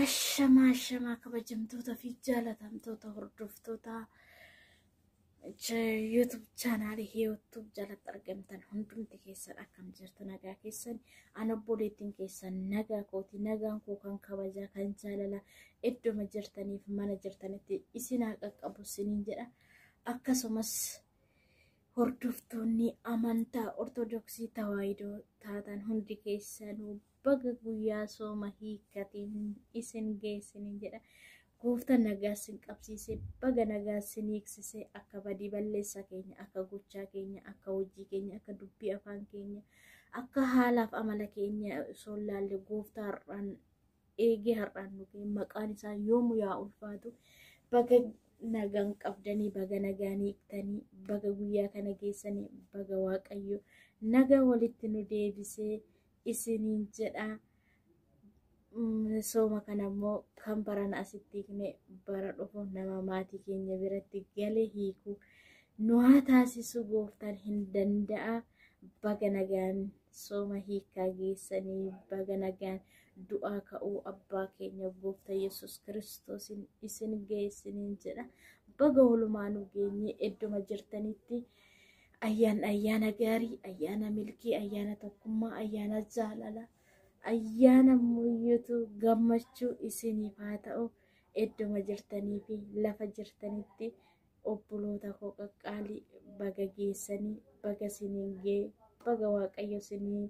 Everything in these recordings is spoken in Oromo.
Ashamaa ashamaa kabajamtoota fi jaalatamtoota hordoftoota YouTube chaanaalii YouTube jalatti argamtan hundumti keessan akkam jirtu? Nagaa keessan? Ana obboleettiin keessan nagaa kooti. Nagaan koo kan kabajaa kan jaalala iddoma jirtaniif mana jirtanitti isin haa qaqqabu isiniin jedha. Akkasumas hordoftoonni amantaa Ortodoksii Tawaahidoo taatan hundi keessanuu baga guyyaa sooma hiikkatiin isin geessiniin jedha. Gooftaan nagaa isin qabsiise, baga nagaa isin hiiksise. Akka badii balleessaa keenya, akka gochaa keenya, akka hojii keenya, akka dubbii afaan keenya, akka haalaaf amala keenya osoo hin laalle gooftaa har'aan eegee har'aan nu ga'e, maqaan isaa yoomu yaa ulfaatu. Baga nagaan qabdanii, baga nagaan hiiktanii, baga guyyaa kana geessanii, baga Waaqayyo nagaa walitti nu deebisee isiniin jedha. Sooma kana immoo kan barana asitti hiikne bara dhufu nama maatii keenya biratti galee hiiku nu haa taasisu, gooftaan hin danda'a. Baga nagaan sooma hiikaa geessanii, baga nagaan du'aa ka'uu abbaa keenya gooftaa Yesuus Kiristoosiin isin geessiniin jedha. Baga walumaanuu geenye. Idduma jirtanitti ayyaana ayyaana gaarii, ayyaana milkii, ayyaana tokkummaa, ayyaana jaalala, ayyaana muyyutu gammachuu isiniif haa ta'u. Idduma jirtanii fi lafa jirtanitti obboloota koo qaqqaalii, baga geessanii, baga isiniin ga'e, baga Waaqayyo isinii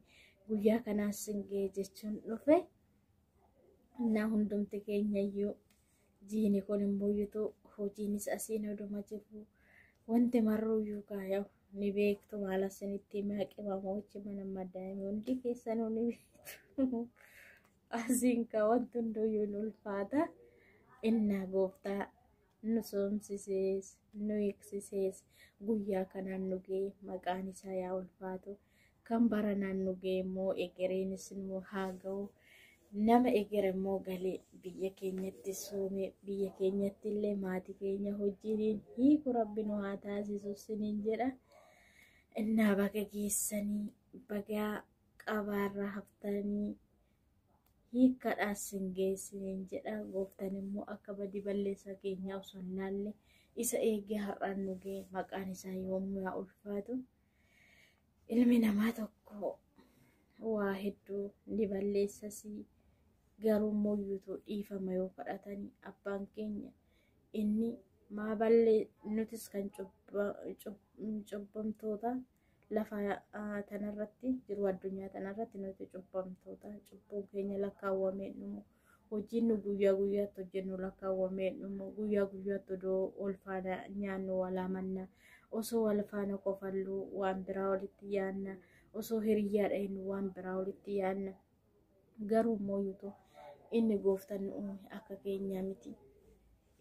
guyyaa kanaas isin ga'e jechuun dhufe. Na hundumti keenyayyuu jiini kun immoo hojiinis asiin oduma jiru wanti marruuyyuu kaayamu ni beektu. Maal asinitti himaa, qimamochi mana madaa'ime hundi keessanuu ni beektu. Asiin kaa wanti hunduyyuu ni ulfaata. Innaa gooftaa nu soomsisees nu hiiksisees guyyaa kanaan nu ga'e, maqaan isaa yaa ulfaatu. Kan baranaan nu ga'e immoo egereenis immoo haa ga'u. Nama egere immoo galee biyya keenyatti soome, biyya keenyatti illee maatii keenya hojiin hiiku rabbi nu haa taasisu isiniin jedha. Innaa baga geessanii, baga qabaarraa haftanii, hiikkadhaas sin geessiniin jedha. Gooftaan immoo akka badii balleessaa keenyaa osoo hin laalle isa eegee har'aan nu ga'e, maqaan isaa yoomuu yaa ulfaatu. Ilmi namaa tokko waa hedduu ni balleessasii, garuu mooyyuutu dhiifama yoo kadhatanii abbaan keenya inni maa ballee nutis kan cubbamtoota lafa tanarratti jiru, addunyaa tanarratti nuti cubbamtoota. Cubbuun keenya lakkaawwamee dhumu, hojiin nu guyyaa guyyaatti hojjennu lakkaawwamee dhumu. Guyyaa guyyaatti odoo wal faana nyaannu walaamanna, osoo wal faana qofalluu waan biraa walitti yaanna, osoo hiriyyaa dhahinu waan biraa walitti yaanna. Garuu mooyyutu inni gooftaan nu uume akka keenyaa miti.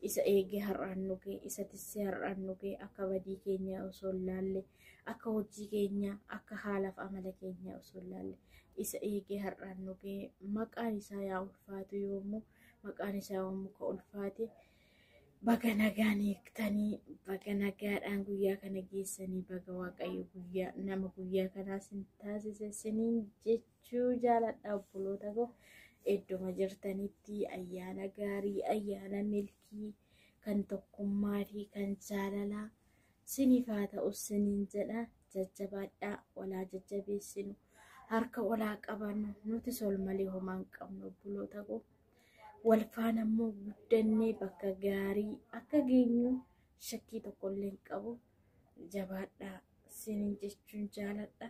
Isa eegee har'aan nu ga'e, isa tissee har'aan nu ga'e, akka badii keenyaa osoo hin laalle, akka hojii keenyaa, akka haalaaf amala keenyaa osoo hin laalle isa eegee har'aan nu ga'e, maqaan isaa yaa ulfaatu yoomuu, maqaan isaa yoomuu ka ulfaate. Baga nagaan hiiktanii, baga nagaadhaan guyyaa kana geessanii, baga Waaqayyo guyyaa nama guyyaa kanaa sin taasise siniin jechuu jaaladha. Obboloota koo, idduma jirtanitti ayyaana gaarii, ayyaana milkii, kan tokkummaa fi kan jaalalaa siniif haa ta'u siniin jedha. Jajjabaadhaa, walaa jajjabeessinu, harka walaa qabannu. Nutis ol malee homaa hin qabnu, obboloota koo. Wal faana immoo guddannee bakka gaarii akka geenyu shakkii tokkollee hin qabu. Jabaadhaa siniin jechuun jaaladha.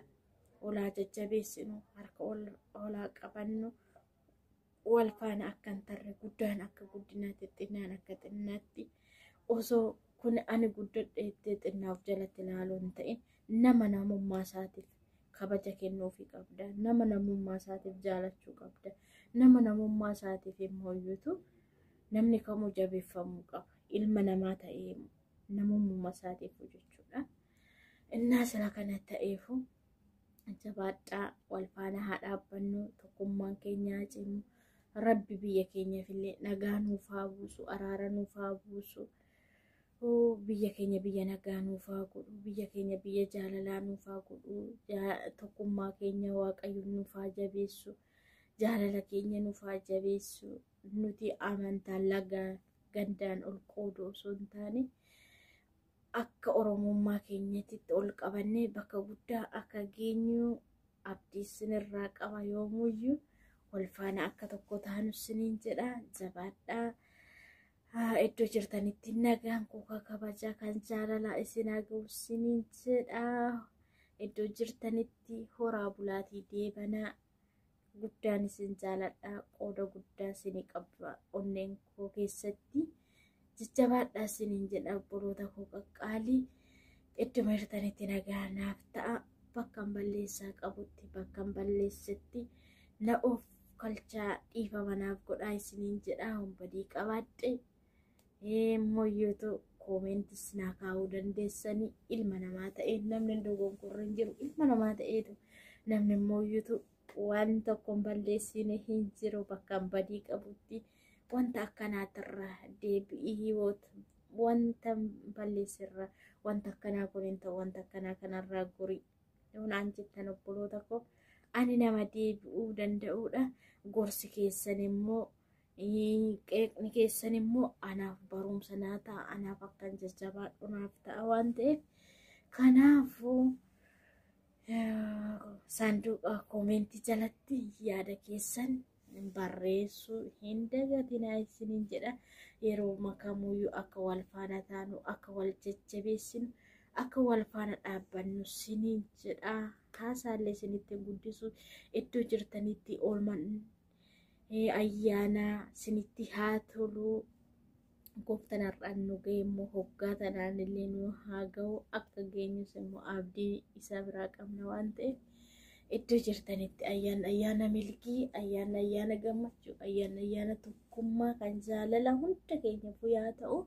Walaa jajjabeessinu, harka walaa qabannu, wal faana akka hin tarre, guddaan akka guddinaatti, xinnaan akka xinnaatti, osoo kun ani guddadhe jettee xinnaaf jalatti ilaaluu hin ta'in, nama namummaa isaatiif kabaja kennuufii qabda. Nama namummaa isaatiif jaalachuu qabda. Nama namummaa isaatiif immoo iyyuutu namni kamuu jabeeffamuu qaba. Ilma namaa ta'ee namummaa isaatiif jechuudha. Innaa sila kana ta'eefu jabaadhaa, wal faana haa dhaabbannu, tokkummaan keenya haa cimu. Rabbi biyya keenyaaf illee nagaa nuuf haa buusu, araara nuuf haa buusu. Biyya keenya biyya nagaa nuuf haa godhu, biyya keenya biyya jaalalaa nuuf haa godhu, tokkummaa keenya Waaqayyo nuuf haa jabeessu. Jaalala keenya nuuf haa jabeessu. Nuti amantaan laga gandaan ol qoodu osoo hin taane akka Oromummaa keenyatti ol qabannee bakka guddaa akka geenyu abdii isinirraa qaba. Yoomuyyuu wal faana akka tokko taanu isiniin jedha. Jabaadhaa. Iddoo jirtanitti nagaan kuukaa kabajaa kan jaalalaa isin haa ga'u isiniin jedha. Iddoo jirtanitti horaa bulaatii deebanaa. Guddaan isin jaaladha. Qooda guddaa isinii qaba onneen koo keessatti. Jajjabaadhaa isiniin jedha, obboloota koo qaqqaalii. Iddoo jirtanitti nagaa naaf ta'a. Bakka balleessaa qabutti, bakka balleessetti na of kalchaa, dhiifama naaf godhaa isiniin jedha. Badii qabaadhe mooyyootu commentis naa kaa'uu dandeessanii. Ilma namaa ta'ee namni dogoggorre hin jiru. Ilma namaa ta'eetu namni mooyyootu waan tokko hin balleessine hin jiru. Bakka badii qabutti wanta akkanaatirraa deebi'ii, wanta balleessirra wanta akkanaa kun hin ta'u, wanta akkanaa kanarraa gorii naan jettan, obboloota koo, ani nama deebi'uu danda'uudha. Gorsi keessan immoo, qeeqni keessan immoo anaaf barumsa naa ta'a, anaaf akkan jajjabaadhu naaf ta'a waan ta'eef, kanaafuu saanduqa commentii jalatti yaada keessan barreessuu hin dagatinaa isiniin jedha. Yeroo makamuyyuu akka wal faana taanu, akka wal jajjabeessinu, akka wal faana dhaabbannu isiniin jedha. Haasaallee isinitti guddisu. Iddoo jirtanitti oolman ayyaana isinitti haa tolu. Gooftaan har'aan nu ga'e immoo hoggaa tanaan illee nu haa ga'u. Akka geenyus immoo abdii isa biraa qabna waan ta'eef, iddoo jirtanitti ayyaana ayyaana milkii, ayyaana ayyaana gammachuu, ayyaana ayyaana tokkummaa kan jaalala hunda keenyaaf yaa ta'u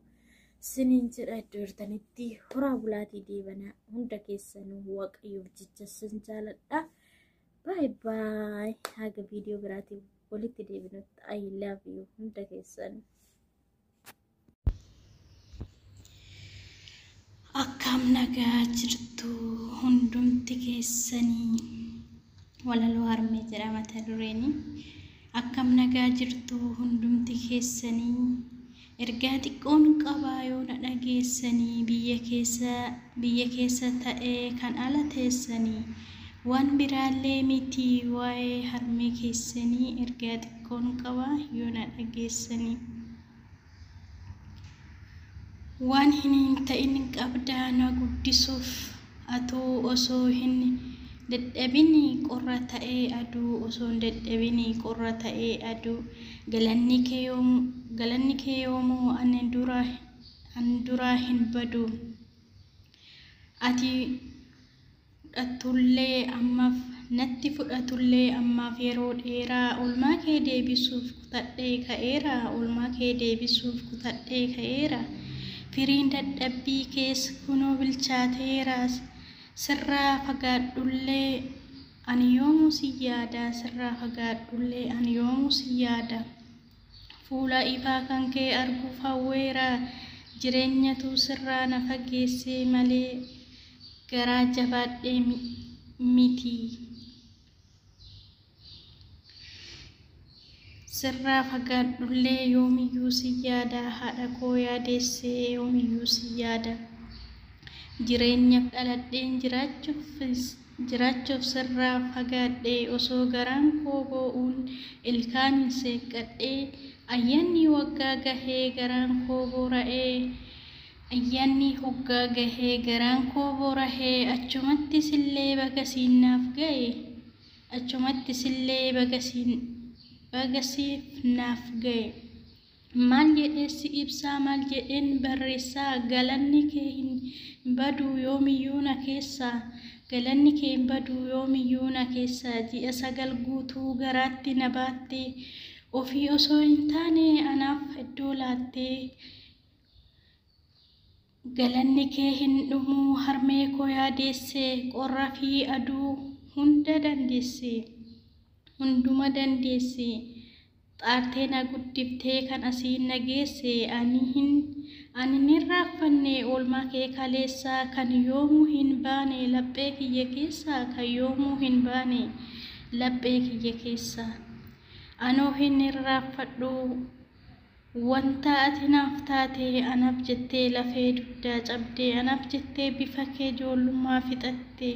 siniin jedha. Iddoo jirtanitti horaa bulaatii deebanaa. Hunda keessanuu Waaqayyoof jecha sin jaaladha. Bye bye. Haga viidiyoo biraatiin walitti deebinutti, I love you hunda keessan. Akkam nagaa jirtu hundumti keessanii? Walaloo harmee jedha mata dureeni. Akkam nagaa jirtu hundumti keessanii? Ergaa xiqqoon qabaa yoo na dhageessanii, biyya keessa ta'ee kan ala teessanii, waan biraallee miti, waa'ee harmee keessanii ergaa xiqqoon qabaa yoo na dhageessanii. Waan hin ta'in qabdaa na guddisuuf atuu osoo hin dadhabin, qorra ta'ee aduu osoo hin dadhabin, qorra ta'ee aduu. Galanni kee yoomuu an duraa hin badu. Ati fudhatullee ammaaf, natti fudhatullee ammaaf yeroo dheeraa, oolmaa kee deebisuuf kutadhee ka'eera, oolmaa kee deebisuuf kutadhee ka'eera. Firiin dadhabbii kees kunoo bilchaateera. Sirraa fagaadhullee ani yoomuu si yaada, sirraa fagaadhullee ani yoomuu si yaada. Fuula ifaa kan kee arguuf hawweera. Jireenyatu sirraa na fageesse malee garaa jabaadhee miti. Sirraa fagaadhullee yoomiyyuu si yaada, haadha koo yaadeessee yoomiyyuu si yaada. Jireenyaaf dhaladheen jiraachuuf sirraa fagaadhee, osoo garaan koo boo'uun ilkaaniin seeqqadhee, ayyaanni waggaa gahee garaan koo boora'ee, ayyaanni hoggaa gahee garaan koo boora'ee, achumatti sillee baga siin naaf ga'e, achumatti sillee baga siif naaf ga'e. Maal jedhee si ibsaa, maal jedheen barreessaa? Galanni kee hin badu yoomiyyuu na keessaa, galanni kee hin badu yoomiyyuu na keessaa. Ji'a 9 guutuu garaatti na baatte, ofii osoo hin taane anaaf iddoo laatte. Galanni kee hin dhumu, harmee koo yaadeesse. Qorra fi aduu hunda dandeesse, hunduma dandeesse. Xaartee na guddiftee kan asiin na geesse. Ani hin irraanfanne oolmaa kee kaleessaa, kan yoomuu hin baane laphee kiyya keessaa, kan yoomuu hin baane laphee kiyya keessaa. Anoo hin irraanfadhu wanta ati naaf taate. Anaaf jettee lafee dugdaa cabdee, anaaf jettee bifa kee ijoollummaa fixatte,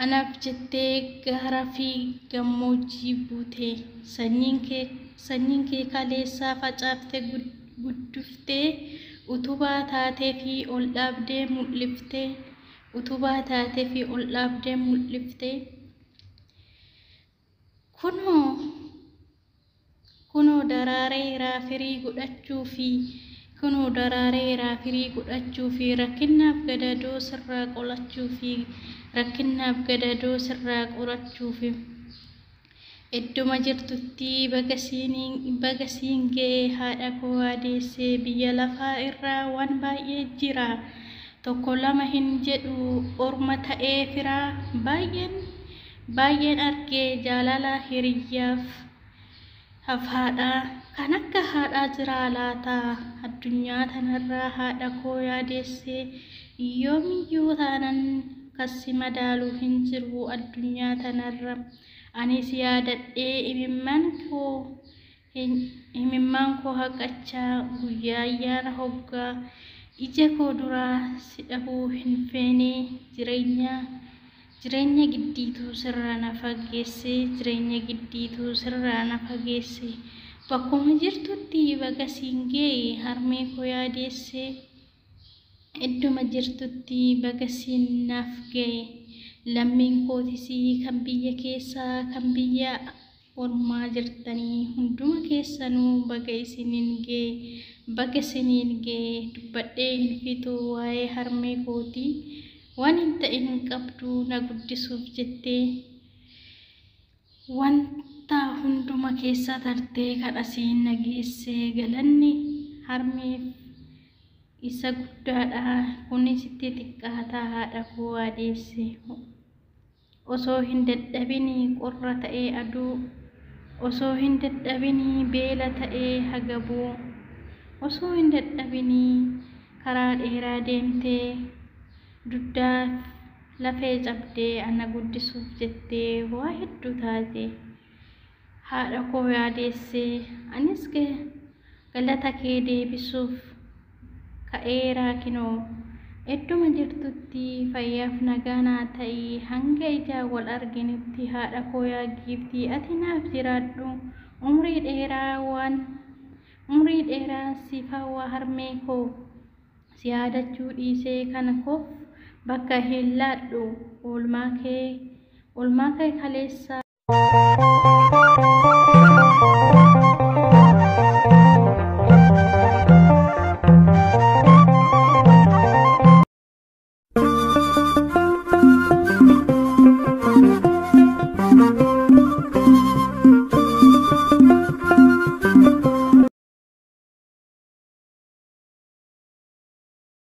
anaaf jettee gaaraa fi gammoojjii buute. Sanyiin kee kaleessaa facaaftee guddiftee, utubaa taatee fi ol dhaabdee mul'iftee, utubaa taatee fi ol dhaabdee mul'iftee. Kunoo daraareera firii godhachuu fi, kunoo daraareera firii godhachuu fi, rakkinaaf gadadoo sirraa qolachuu fi, rakkinaaf gadadoo sirraa qolachuu fi. Idduma jirtutti baga siin ga'e haadha koo adeessee. Biyya lafaa irraa waan baay'ee jira, tokko lama hin jedhu orma ta'ee firaa. Baay'een baay'een argee jaalala hiriyyaaf haadhaa kan akka haadhaa jiraa laata addunyaa tanarraa? Haadha koo yaadeessee, yoomiyyuu taanan kasi madaalu hin jiru addunyaa tanarra. Anis yaadadhee imimmaan koo haqachaa guyyaa ayyaana hoggaa ija koo duraa si dhabuu hin feene. Jireenya giddiitu sirraa na fageesse, jireenya giddiitu sirraa na fageesse. Bakkuma jirtutti baga siin ga'e harmee koo yaadeesse. Idduma jirtutti baga siin naaf ga'e. Lammiin kootis kan biyya keessaa kan biyya ormaa jirtanii hunduma keessanuu baga isiniin ga'e, baga isiniin ga'e. Dubbadhee hin fixu waa'ee harmee kootii. Waan hin ta'in hin qabdu na guddisuuf jettee, wanta hunduma keessa tartee kan asiin na geesse. Galanni harmeef isa guddaadha, kunis itti xiqqaata haadha koo adeesse. Osoo hin dadhabinii qorra ta'ee aduu, osoo hin dadhabinii beela ta'ee hagabuu, osoo hin dadhabinii karaa dheeraa deemtee dugdaa lafee cabdee ana guddisuuf jettee waa hedduu taate haadha koo yaadeessee. Anis galata kee deebisuuf ka'eeraa kinoo. Idduma jirtutti fayyaaf nagaa naa ta'i hanga ijaan wal arginutti. Haadha koo yaa giiftii, ati naaf jiraadhu umrii dheeraa, waan umrii dheeraa siif hawwa harmee koo. Si yaadachuu dhiisee kana koof bakka hin laadhu. Oolmaa kee kaleessaa.